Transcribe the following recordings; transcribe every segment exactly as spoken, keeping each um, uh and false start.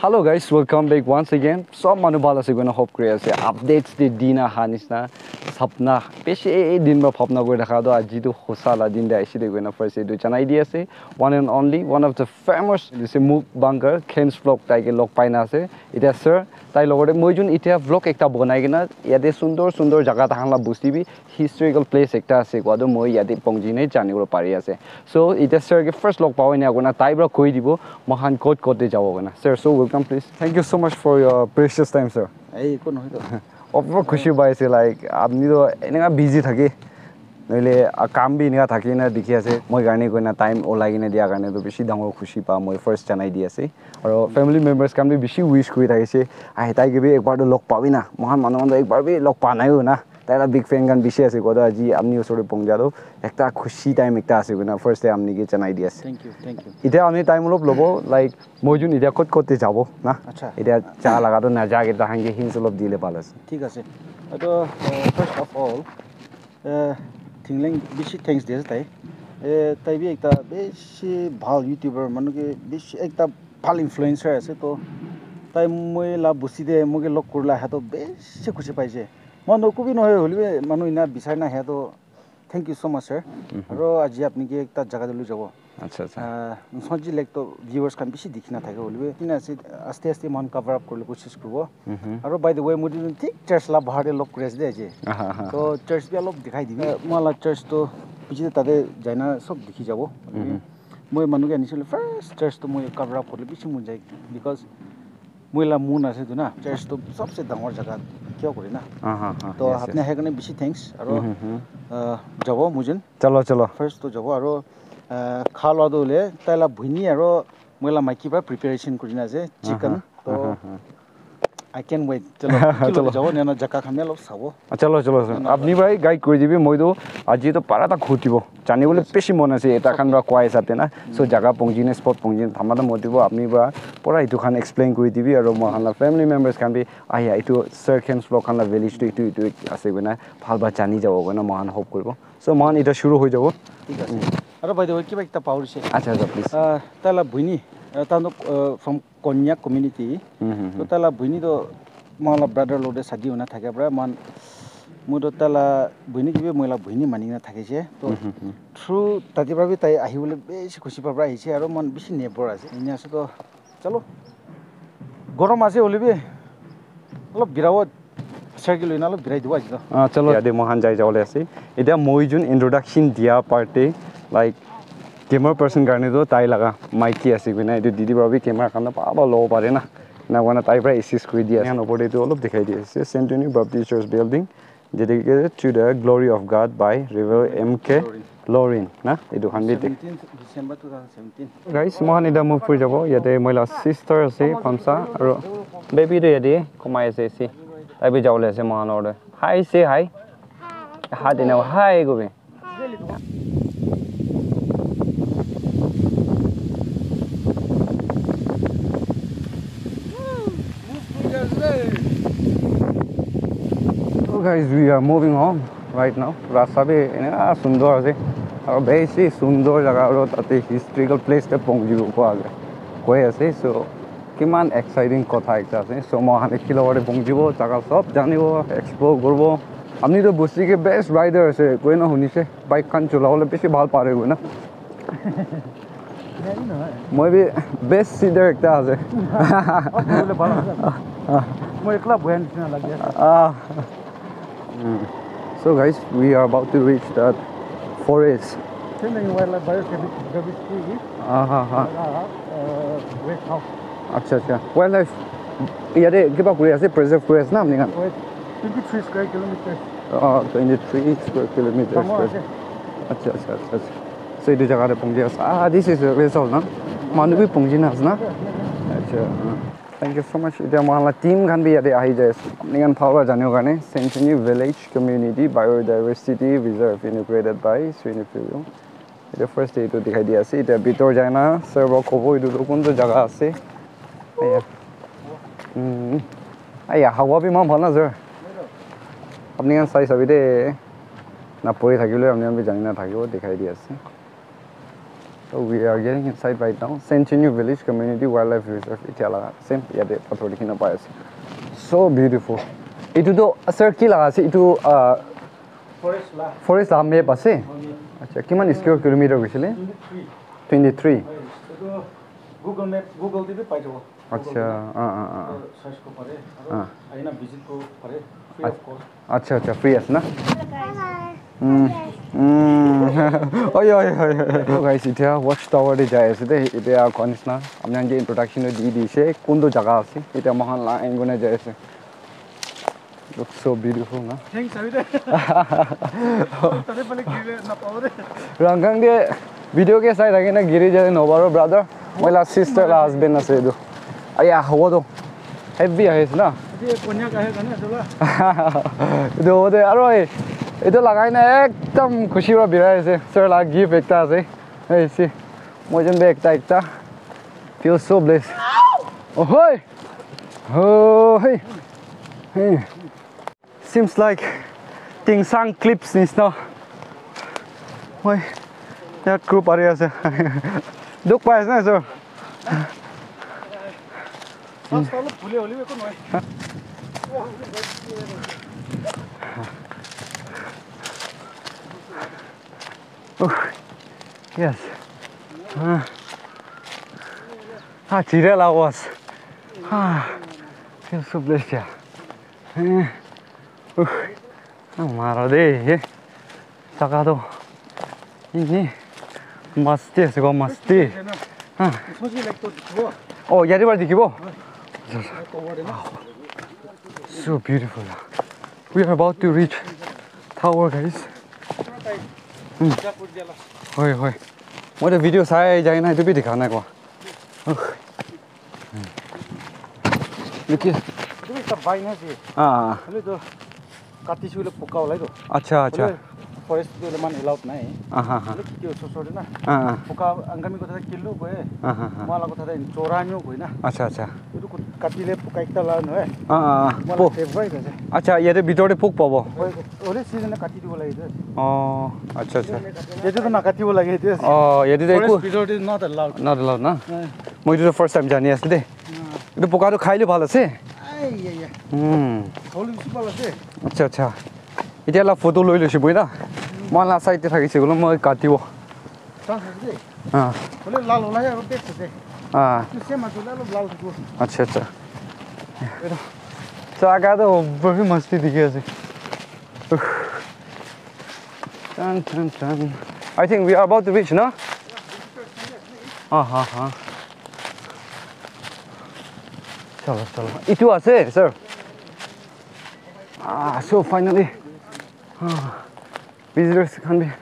Hello guys, welcome back once again. Sob manu bhal ase koina hope kuri ase. Updates de dina ha nisna sapna. Beshi din ba bhabna kuri thaka to aji to hosa la din de aise de koina first de to janai di ase. One and only, one of the famous, you see, mukbanger, Ken's Vlog tai ke log paina ase. Ita sir, tai logore moi jun ita vlog ekta bonai kena yate sundor sundor jaga tahan la bosti bi historical place ekta ase koa toh moi yate pongji ne jani bole pari ase. So, ite sir ke first log pabo enia koina tai para koi dibo, moikhan kot kot te jabo koina. Sir, so welcome, please. Thank you so much for your precious time, sir. Ei, ko nohoi to. Over khushi pai ase, like, apni to eneka busy thake. Nohole, ah, kam bi eneka thake na dikhi ase. Moi karne koina time olai kena dia karne to bishi dangor khushi pa moi first janai di ase. Aro family members khan bi bishi wish kuri thakise. Ai, tai ke bi ekbar to log pabi na. Moikhan manu khan to ekbar bi log pa nai ho na. Tai la big fan khan bishi ase koa toh aji amni osor te pongja toh ekta khushi time ekta ase koina first te amni ke janai di ase. Thank you, thank you. Ite amni time olop lobo, like, moi jun ite kot kot te jabo na. Acha. Ite ja laga toh naja ke tahan ke hints olop dile bhal ase. Thik ase. Etu, uh, first of all, uh, Thingleng bishi thanks di ase tai. Eh, tai bi ekta bishi bhal YouTuber, manu ke bishi ekta bhal influencer ase to. Tai moi la bosti te moi ke log kurila ahe to bishi khushi paise. Moi no kubi nohoi hoilebi manu ina bisari na ahe to thank you so much, sir. Mhm. Aro aji apni ke ekta jaga te loi jabo. Acha, acha. Ah, Nsongji Lake to viewers khan bishi dikhi na thake hoilebi. Kina ase, aste aste moikhan cover up kuribole koshish kuribo. Mhm. Aro by the way, moi tu thik church la bahar te log kuri ase de aji. Aha, aha. To church bi olop dikhai dibi. Eh, moi la church to piche te tate jaina sob dikhi jabo. Mhm. Moi manu ke anisile first church to moi cover up kuribole bishi mon jai because moi la mon ase tu na, church to sobse dangor jaga kya kore na. Aha, aha, to yes, apni yes. Ahe karne bishi thanks. Aro, mhm, mhm. Ah, jabo moi jun. Chalo, chalo. First to jabo aro, ah, kha lua to hole tai la bhini aro moi la maiki para preparation kuri na ase, chicken. Aha, to aha, aha. I can't wait. Chalo, kilo chalo. Jabo, nena jaka khan bi olop sabo. Ah, chalo, chalo, sir. Apni para guide kuri dibi, moi to aji to para ta khujibo. Jani bole bishi mon ase, eta khan para koi hisab te na. So, jaga pongji ne, spot pongji ne, thamada motibo, apni para pura itu khan explain kuri dibi, aro moikhan la family members khan bi, ah, ya, itu Sir Ken's Vlog khan la village to itu, itu ase koina, bhal ba jani jabo koina, moikhan hope kuribo. So, moikhan ita shuru hoi jabo. Thik ase. Aro by the way, kiba ekta pahorise. Acha, acha, please. Ah, tai la bhini, ah, tai to, ah, from Konyak community. Mhm, mhm. To tai la bhini to moi la brother lo de shadi hona thaka para man, moi to tai la bhini ke bi moi la bhini mani na thakise. To, mhm, mhm, through tate para bi tai ahi bole bishi khushi pa para ahise aro man bishi neighbor ase. Enia ase to, chalo. Gorom ase hoile bi olop birabo. Sir ke loi na olop birai dibo aji to. Ah, chalo. Yate moikhan jai jabole ase. Etiya moi jun introduction dia part te, like, camera person karne to tai laga maiki ase koina, etu didi para bi camera khan to bhal para lobo pare na. Ena koina tai para assist kuri di ase. Moikhan opor te etu olop dikhai di ase. Saint Anthony Baptist Church building, dedicated to the glory of God by Reverend M K Lorin, na? Etu khan bi de. Seventeenth December two thousand seventeen. Guys, moikhan etiya move kuri jabo. Yate moi la sister ase, Pamsa, aro baby tu yate khumai ase, ase. Tai bi jabole ase moikhan logor te. Hi, say hi. Hi. Hi, then hi, kobi. So guys, we are moving on right now. Rasta bi eneka sundor ase. Aro bishi sundor jaga aro tate historical place te pongji bo koi ase. So, kiman exciting kotha ekta ase. So, moikhan ekelogte pongjibo, jaga sob janibo, explore kuribo. Apni to bosti ke best rider ase, koina hunise, bike khan cholabole bishi bhal pare koina. Moi bi best seater ekta ase. Moi ekla boya nishina lagi ase. Ah. Mm. So guys, we are about to reach that forest. Thinleng Wildlife Biodiversity, aha, ha, uh, rest house. Acha, acha. Wildlife yate kiba kuri ase, preserve kuri ase na apni khan? Twenty-three square kilometers. Ah, twenty-three square kilometers. Dangor ase. Acha, acha, acha, acha. So, etu jaga te pongji ase. Ah, this is a result, na? Manu bi pongji na ase, na? Acha, ah. Thank you so much. Etiya moikhan la team khan bi yate ahi jai ase. Apni khan bhal para janibo karne, Saint Anthony Village Community Biodiversity Reserve, inaugurated by Srini Philyo. Etiya first te etu dikhai di ase. Etiya bitor jai na, sir para kobo etu tu kuntu jaga ase. Aya. Hmm. Aya, hawa bi iman bhal na, sir. Apni khan sai sabi de. Na pori thakile apni khan bi jani na thakibo, dikhai di ase. So we are getting inside right now. Senchinu Village Community Wildlife Reserve. Etia laga same yate pathor dikhi na pai ase. So beautiful. Itu to, sir, ki laga ase? Itu, uh, Forest la. Forest la map ase? Acha, kiman square kilometer hoisile? Twenty-three. Twenty-three. Etu Google Map, Google te bi pai jabo. Acha, ah, ah, ah. Search ko pare. Ah. Aina visit ko pare. Free of cost. Acha, acha, free ase na? Mm. Mm. Oi, oi, oi, oi. So guys, itya watch tower te jai ase de. Itya koa nisna. Apni khan ke introduction to di dise. Kuntu jaga ase. Itya mohan la enguna jai ase. Looks so beautiful na. Thanks, Avide. Tare pale gire na pao de. Rangkang ke video ke sai thake na giri jai no baro brother. Moi la sister la husband ase etu. Aya, hobo to. Heavy ahi ase na. Ye Konyak ahe kana dola. Etu hobo de aro ei. Etu lagai na ekdam khushi para birai ase. Sir la gift ekta ase. Hey, see. Moi jen be ekta ekta. Feel so blessed. Oh, hoi. Oh, hey. Hey. Seems like Tingsang clips nisna. Hoi. Yat group ari ase. Duk pai ase na, sir? Mas palo pule oli ko noi. Oh, yes. Ah. Ah, chira la was. Ah, feel so blessed, yeah. Eh. Uh. Ah, mara de. Saka to. Ini. Masti ase ko, masti. Ah. Soji like to dikhibo. Oh, yate para dikhibo? Ko wore na. So beautiful. We are about to reach tower, guys. Pura tai. Ja pur jala. Hoi, hoi. Moi to video sai jai na, etu bi dikha nai ko. Uh. Look here. Etu ekta vine ase. Ah. Hoile to kati shule poka ulai to. Acha, acha. Hoile forest te hoile man allowed nai. Aha, aha. Hoile kiti oso oso de na. Ah, ah. Poka angami kotha te kilu koi. Aha, aha. Mala kotha te chora nyo koi na. Acha, acha. Etu ko katile poka ekta la nohoi. Ah, ah, ah. Mala Po. Favorite ase. Acha, yate bitor te pok pabo. Hoile season te kati dibo lage etu. Oh, acha, acha. Yate to nakatibo lage etu. Oh, yate te Forest eku bitor te not allowed. Not allowed na. Eh, Moi etu first time jani ase de. ah. Etu poka to khai le bhal ase. Ai ya ya. Hmm. Khole bisi bhal ase. Acha, acha. Etia la photo loi loise boi na. Moi la side te thakise koile moi katibo. Chance ase de. Ah, Hoile lal olai aru best ase. ah. Tu same ase, olai olop lal thakibo. Acha, acha. So, aga to bari masti dikhi ase. Uff. Tan, tan, tan. I think we are about to reach, no? Ah, ha, ha. Chalo, chalo. Itu ase, sir. Ah, so finally. Ah, visitors khan bi,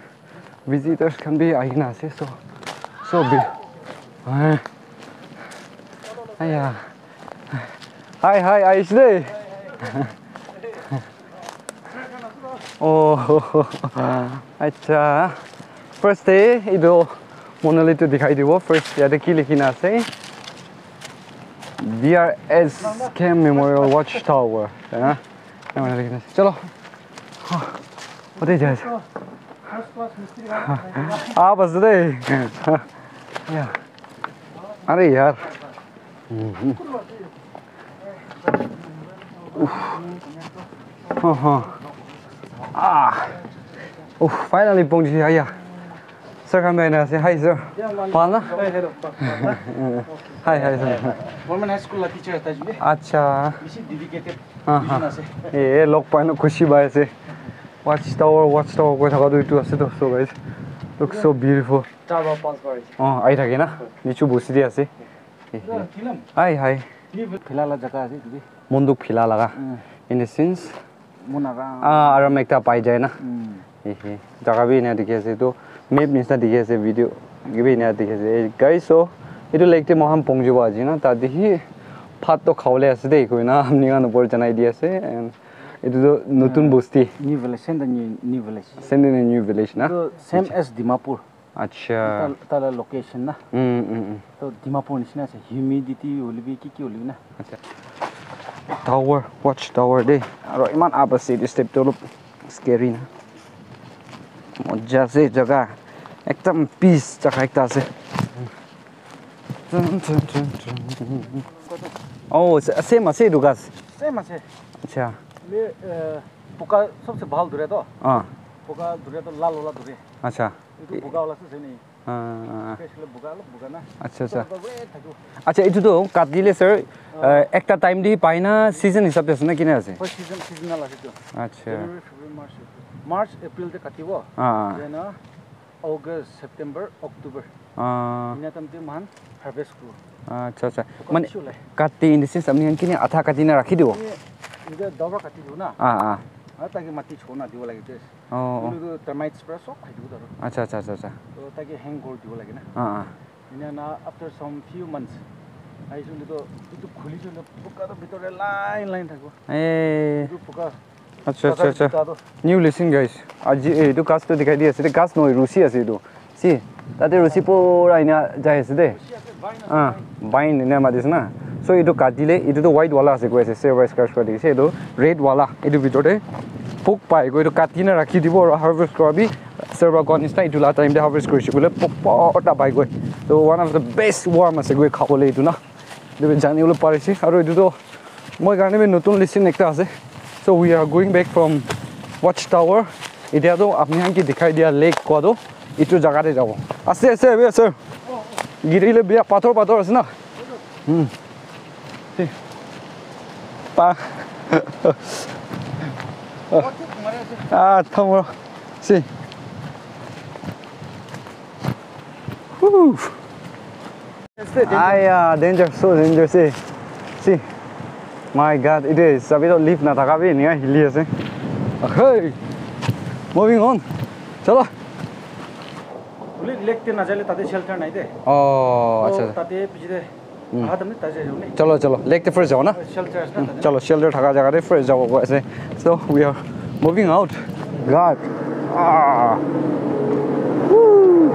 visitors khan bi ahi na ase, so, so bi. Ah. Aya. Hi, hi, ahishi de. Oh, acha. First day, etu monolith tu dikhai dibo. First, yate ki likhi na ase? V R S Camp Memorial Watchtower. Huh? Chalo. Hote jai ase. First class mistri. Ah, bas de. Ya. Are yaar. Mhm. Uff. Aha. Ah. Uff, finally pongji aya. Sir khan bhi aina ase. Hi, sir. Bhal na? Hi, hi, sir. Government High School la teacher ekta ase. Acha. Bishi dedicated. Aha. Business ase. Eh, log pai na khushi pai ase. Watchtower, watchtower koi thaka tu etu ase to, so guys. Looks so beautiful. Char bar pass kori. Oh, ahi thake na? Nichu bosti di ase. Eh, eh. Film. Hi, hi. Ni phila la jaga ase etu bi. Monduk phila laga. Mm. In the sense, Mon aram. Ah, aram ekta pai jai na. Mm. Ehe, jaga bi ena dikhi ase, etu map nisna dikhi ase, video bi ena dikhi ase. Eh, guys, so, etu lake te moikhan pongjibo aji na, tate hi bhat toh khabole ase de, koina apni khan upor janai di ase, and etu toh notun bosti. New village, Sendai new, new village. Sendai new village na? Etu same as Dimapur. Acha. Ta, ta la location na. Mm, mm, mm. To Dimapur nishina ase, humidity hoile bi ki ki hoile bi na. Acha. Tower, watch tower de. Aro iman up ase, etu step toh olop scary na. Moja ase jaga. Ekdam peace jaga ekta ase. Chun, chun, chun, chun. Oh, sa- same ase etu ghas. Same ase. Acha. Me, eh, boga sabse bhal dure to. Ah. Boga dure to lal wala dure. Acha. Etu boga wala ase ni. Ah. Fresh le boga lo boga na. Acha, acha. Red thakibo. Acha, etu to katile sir, ah, eh, ekta time te pai na season hisab te ase na kine ase? First season, seasonal ase to. Acha. January, February, March, April. March, April te katibo. Ah. Then, ah, August, September, October. Ah. Ina time te moikhan harvest kuru. Acha, acha. Mane, kati in the sense, apni khan kine atha kati na rakhi dibo? Ine, ine dawa kati dibo na. Ah, ah. Ah, taki mati chhona dibo lage te. Oh, oh. Etu tu termites pura sob khai dibo taro. Acha, acha, acha, acha. To taki hang kuri dibo lage na. Ah, ah. Ina na, after some few months, ahi sule to, etu khuli sule, puka to bhitor te line, line thakibo. Eh. Etu puka Acha, acha, acha. New lesson, guys. Aji, eh, etu ghas tu dikhai di ase. Etu ghas nohoi, rusi ase etu. See, tate rusi pura ena jai ase de. Ah, vine ena mati ase na. So, etu katile, etu tu white wala ase koi ase. Silver scratch koi dikhi ase. Etu red wala, etu bhitor te pok pai koi. Etu kati na rakhi dibo aru harvest kora bi. Silver koi nisna, etu la time te harvest kori se koile pok pok ta pai koi. So, one of the best worm ase koi khabole etu na. Etu bi jani bole pari ase. Aru etu tu moi karne bi notun lesson ekta ase. So we are going back from Watchtower. Etia tu apni khan ke dikhai dia lake kua tu etu jaga te jabo. Ase, ase, abi ase. Giri le bia pathor, pathor ase na. Hmm. Si. Pa. Ah, thamro. Si. Whew. Aya, danger, so danger, see. See. My God, it is. Abhi to leaf na thaka bhi nahi hili ase. Hey. Moving on. Chalo. Bole lake te na jale tate shelter nai de. Oh, acha. Tate piche de. Hmm. Aha, tamne tate jao ne. Chalo, chalo. Lake te first jao na. Shelter ase na tate. Chalo, shelter thaka jaga te first jabo koi ase. So we are moving out. God. Ah. Woo.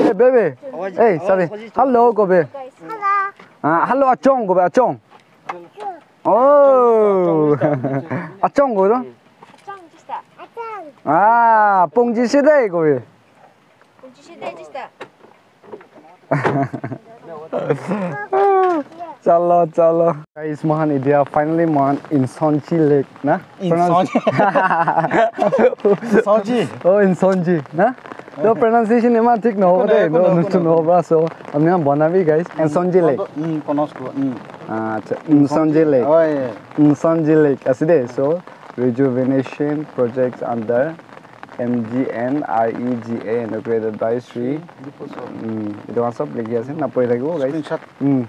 Hey, baby. Hey, sorry. Hello, kobe. Hello. Ah, hello, achong, kobe, achong. Oh. Achong, kobe. Ah, pongji side, kobe. Chalo, chalo. Guys, mohan etia finally mohan Insonji Lake na? Insonji. Insonji. Oh, Insonji na? To pronunciation iman thik nahobo de, no, no, no, no, no, no, so apni khan banabi, guys. Insonji Lake. Mm, pronounce kuro, mm. Ah, acha, Insonji Lake. Oh, yeah. Insonji Lake ase de, so rejuvenation projects under M G N R E G A, inaugurated by Sri. Sri Diposo. Mm, etu khan sob likhi ase, napori thakibo, guys. Screenshot. Mm.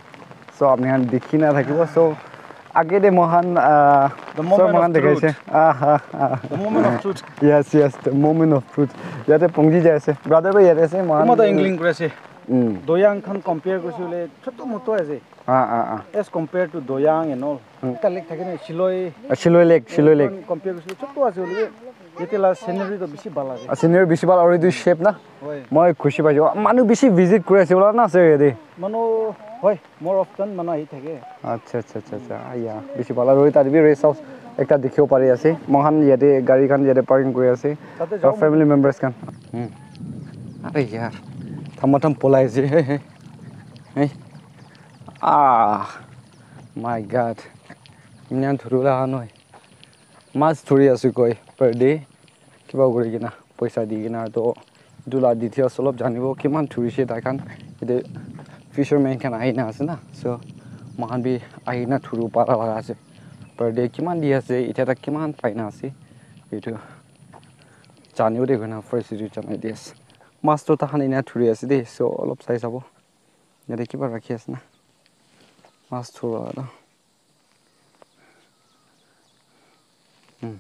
So, apni khan dikhi na thakibo. So, age de mohan, ah, the moment of truth. Ah, ah, ah. The moment of truth. Yes, yes, the moment of truth. Yate pongji jai ase. Brother bhi yate ase, mohan. Kumata England kuri ase. Mm. Doyang khan compare kurisi bole, chotu motu ase. Ah, ah, ah. As compared to Doyang and all. Hmm. Ekta lake thake na, Shiloi. Ah, Shiloi Lake, Shiloi Lake. Compare kurisi, chotu ase hoile bi, yate la scenery to bishi bhal ase. Ah, scenery bishi bhal aru etu shape na? Hoi. Moi khushi paise. Manu bishi visit kuri ase bola na ase yate? Manu, hoi, more often manu ahi thake. Acha, acha, acha, acha. Ah, yeah. Bishi bhal aru tate bi rest house ekta dikhibo pari ase. Moikhan yate gari khan yate parking kuri ase. Tate aru jabo family members khan. Hmm. Are yaar. Thamatham polai ase. Hey, hey. Hey. Ah, my God. Inyan thuru la noi. Mas thuri ase koi per day. Kiba kuri kena, poisa di kena to etu la details olop janibo, kiman thurishe tai khan. Ete fisherman khan ahi na ase na. So, moikhan bi ahi na thuru para laga ase. Per day kiman di ase, itya tak kiman pai na ase. Etu janibo de koina first etu janai di ase. Mas to tahan ena thuri ase de. So, olop sai sabo. Yate kiba rakhi ase na. Mas thura la. Hmm.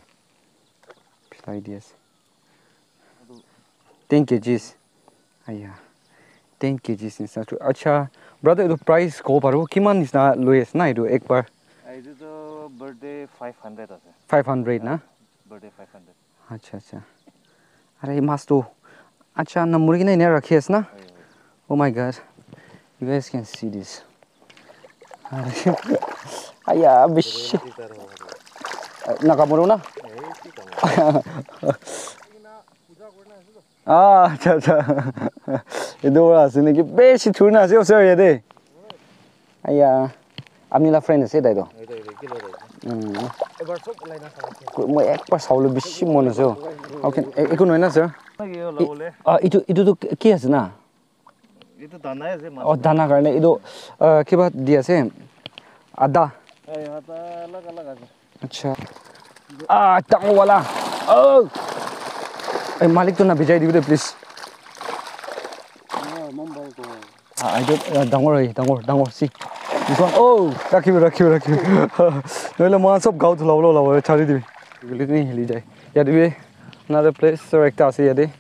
Pilai di ase. Ten kgs. Aya. Ten kgs nisna. Acha, brother, etu price kobo paribo? Kiman nisna loi ase na etu ek bar? Etu to birthday five hundred ase. Five hundred na? Birthday five hundred. Acha, acha. Are, mas tu. Acha, na muri kena ena rakhi ase na? Hoi, hoi. Oh my God. You guys can see this. Aya, bishi. Nakamuru na? Ah, acha, acha. Etu para ase naki? Beshi thuri na ase, osor yate. Aya, apni la friend ase tai to. Moi ekbar sabole bishi mon ase. Okay, eku nohoi na, sir? Ah, itu, itu to ki ase na? Itu dana ase, mas. Oh, dana karne itu, ah, kiba di ase? Ada. Acha. Ah, dangor wala. Oh. Ei, malik tu na bijai dibi de, please. Ah, I don't, ah, dangor, eh, dangor, dangor, see. This one, oh, rakhibi, rakhibi, rakhibi. Nohole moikhan sob gao thula bole ulabo, chari dibi. Hili jai. Yate bi another place, so ekta ase yate.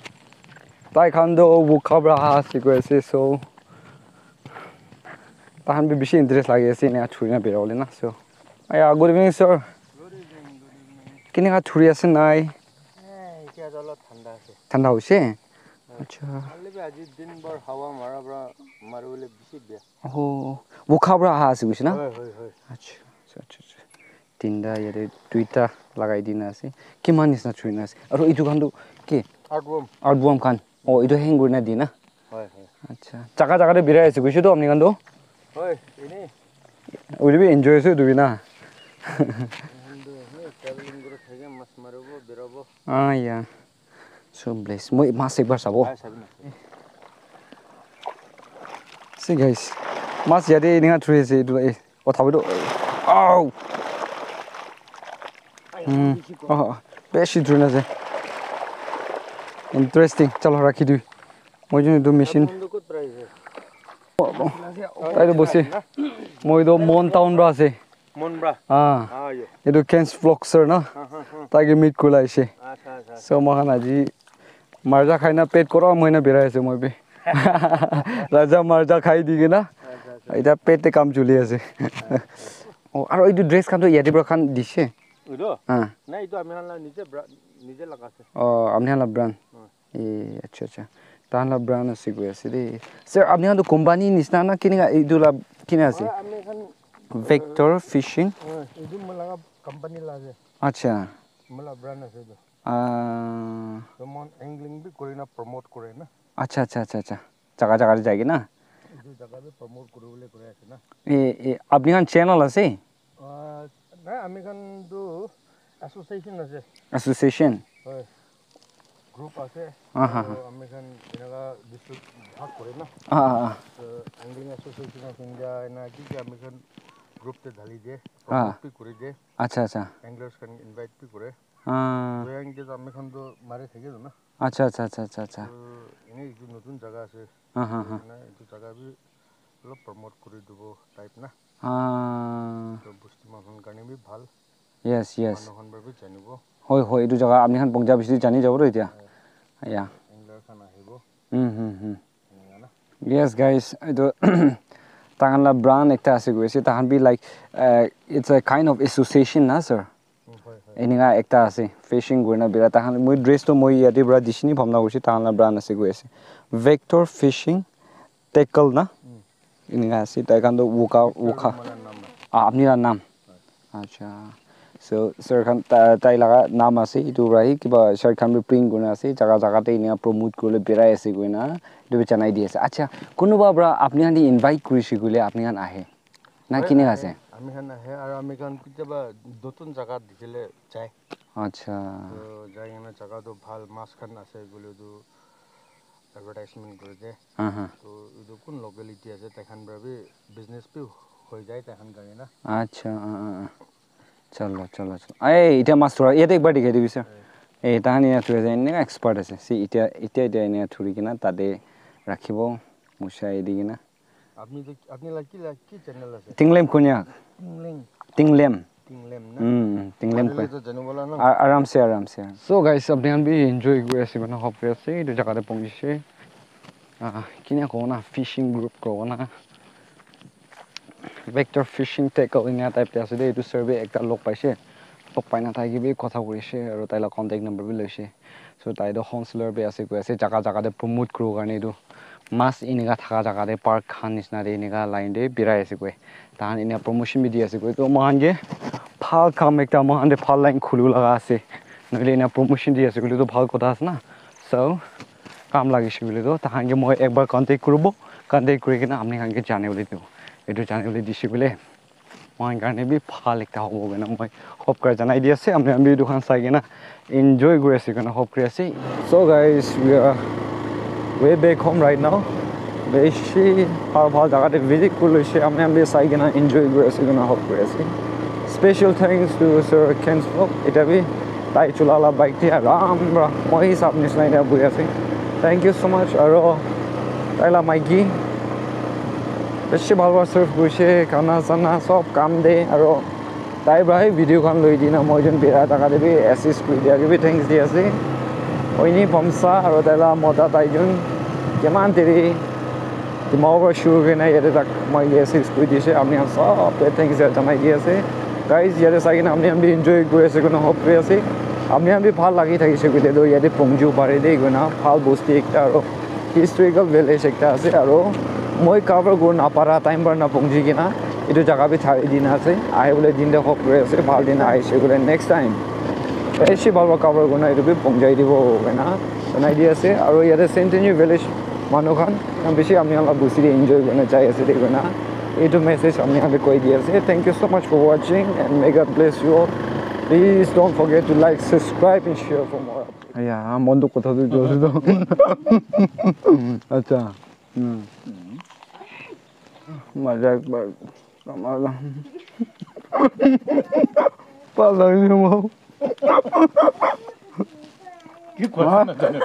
Tai khan toh Wokha pra aha ase koi ase, so tai khan bi bishi interest lagi ase ena churi na birai bole na, so. Aya, good evening, sir. Good evening, good evening. Keneka churi ase nai? Eh, etia toh olop thanda ase. Thanda hoise? Acha. Hoile bi aji din bhar hawa mara pra mari bole bishi beya. Oh, Wokha pra aha ase koise na? Hoi, hoi, hoi. Acha, acha, acha, acha. Tinta yate duita lagai dina ase. Kiman nisna churi na ase? Aru etu khan tu ki? Earthworm. Earthworm khan. Oh, etu hang kuri na di na? Hoi, hoi. Acha. Jaga jaga te birai ase koise to apni khan to? Hoi, ene. Uri bi enjoy ase etu bi na? Etu, eh, traveling kuri thake, mas maribo, birabo. Ah, yeah. So blessed. Moi mas ekbar sabo. Ah, sabi na. See guys, mas yate enika thuri ase etu, eh, oh, thabi do. Ow! Hmm. Oh, beshi thuri na ase. Interesting. Chalo, rakhi dibi. Moi jun etu machine. Tai tu bosi. Moi tu Mon Town pra ase. Mon pra? Ah. Ah, yo. Etu Ken's Vlog sir na? Ah, ah, ah. Tai ke meet kurila aise. Acha, acha, acha. So, moikhan aji marja khai na pet korom hoi na birai ase moi bi. Raja marja khai di kena. Acha, acha. Eta pet te kam chuli ase. Oh, aro etu dress khan tu yate pra khan dise? Etu? Ah. Na, etu ami khan la nije bra-, nije laga ase. Oh, ami khan la brand. Hmm. Eh, acha, acha. Tahan la brand ase koi ase de. Sir, apni khan tu company nisna na kinika etu la kina ase? Oi, ami khan, Vector Fishing. Oi, etu moi laga company la ase. Acha. Moi la brand ase etu. Ah. To moi angling bi kori na promote kore na. Acha, acha, acha, acha. Jaga jaga te jai kena? Etu jaga bi promote kori bole kore ase na. Eh, eh, apni khan channel ase? Ah, nai, ami khan tu association ase. Association? Hoi. Group ase. Ah, ha, ha. To ami khan eneka district bhag kore na. Ah, ah, ah. To Angling Association of India, ena ki ki ami khan group te dhali de, ah, promote bi kore de. Acha, acha. Anglers khan invite bi kore. Ah. To yang ke ami khan to mari thake na. Acha, acha, acha, acha, acha. To ene etu notun jaga ase. Ah, ha, ha. To ena etu jaga bi olop promote kuri dibo type na. Ah. To bosti manu khan karne bi bhal. Yes, yes. Manu khan para bi janibo. Hoi, hoi, etu jaga apni khan Punjab history jani jabo to etia. Hoi. Yeah. Angler khan ahibo. Hmm, hmm, hmm. Eneka na. Yes, guys, etu tahan la brand ekta ase koise, tahan bi like, uh, it's a kind of association na, sir? Mm, hoi, hoi. Eneka ekta ase, fishing kurina bira tahan, moi dress to moi yate pra dishini bhamna koise, tahan la brand ase koise. Vector Fishing Tackle na? Mm. Eneka ase, tai khan toh Wokha, Wokha. Mala nam. Ah, apni la nam. Acha. So, sir khan ta-, tai laga nam ase, etu para hi kiba shirt khan bi print kurina ase, jaga jaga te eneka promote kuribole birai ase koina, etu bi janai di ase. Acha, kunuba para apni khan ke invite kurise koile apni khan ahe? Na kineka ase? Ami khan ahe, aru ami khan ketiaba notun jaga dikhile jai. Acha. To jai kena jaga toh bhal, mas khan ase koile toh advertisement kuri de. Aha. To etu kun locality ase, tai khan para bi business bi hoi jai tai khan karne na. Acha, ah, ah, ah. Chalo, chalo, chalo. Ai, etia mas thura, yate ekbar dikhai dibi, sir. Eh, tai khan etia thuri ase, eneka expert ase. See, etia, etia, etia eneka thuri kena tate rakhibo, mushai di kena. Apni to, apni la ki la, ki channel ase? Tinglem Konyak. Tinglem. Tinglem. Tinglem na? Hmm, Tinglem Konyak. Mari le to janibo la na? A-, aram se, aram se. So guys, apni khan bi enjoy kuri ase koina hope kuri ase. Etu jaga te pahunchi se. Ah, kina kobo na, fishing group kobo na. Vector Fishing Tackle eneka type te ase de. Etu sir bi ekta log paise. Log pai na tai ke bi kotha kuri ase aru tai la contact number bi loise. So tai toh wholesaler bi ase koi ase, jaga jaga te promote kuribo karne etu mas eneka thaka jaga te park khan nisna te eneka line te birai ase koi. Tai khan eneka promotion bi di ase koi. Toh moi khan ke bhal kam ekta moi khan te bhal line khuli bo laga ase. Nohoile eneka promotion di ase koile toh bhal kotha ase na. So, kam lagise koile toh, tahan ke moi ekbar contact kuribo, contact kuri kena apni khan ke janibole dibo. Etu janibole dise koile, moi khan karne bi bhal ekta hobo koina moi hope kura janai di ase. Apni khan bi etu khan sai kena enjoy kuri ase koina hope kuri ase. So guys, we are way back home right now. Beshi bhal bhal jaga te visit kuri loise, apni khan bi sai kena enjoy kuri ase koina hope kuri ase. Special thanks to Sir Ken Vlog. Eta bi tai chula la bike te aram ra moi hisab nisna eta buhi ase. Thank you so much. Aro tai la maiki beshi bhal para serve kurise, khana sana sob kam de. Aro tai para he video khan loi dina moi jun bira thaka te bi assist kuri dia ke bi thanks di ase. Oini Pamsa aro tai la mota tai jun kiman deri Dimapur para shuru kurina yate tak moi ke assist kuri dise. Apni khan sob ke thanks janai di ase. Guys, yate sai kena apni khan bi enjoy kuri ase koina hope kuri ase. Apni khan bi bhal lagi thakise koile toh yate Pongju pare de koina bhal bosti ekta aro historical village ekta ase. Aro moi cover kuri napara time para na pongji kena etu jaga bi thari dina ase. Ahibole din te hope kuri ase, bhal din ahise koile next time beshi bhal para cover kurina etu bi pongjai dibo koina janai di ase. Aro yate Centenary village manu khan bishi apni khan la bosti te enjoy kurina jai ase de koina etu message apni khan ke koi di ase. Thank you so much for watching and may God bless you all. Please don't forget to like, subscribe and share for more updates. Aya, mon to kotha tu jor se to. Acha. Hmm. Maza ek bar. Kamala. Pala ni mo. Ki question na jane.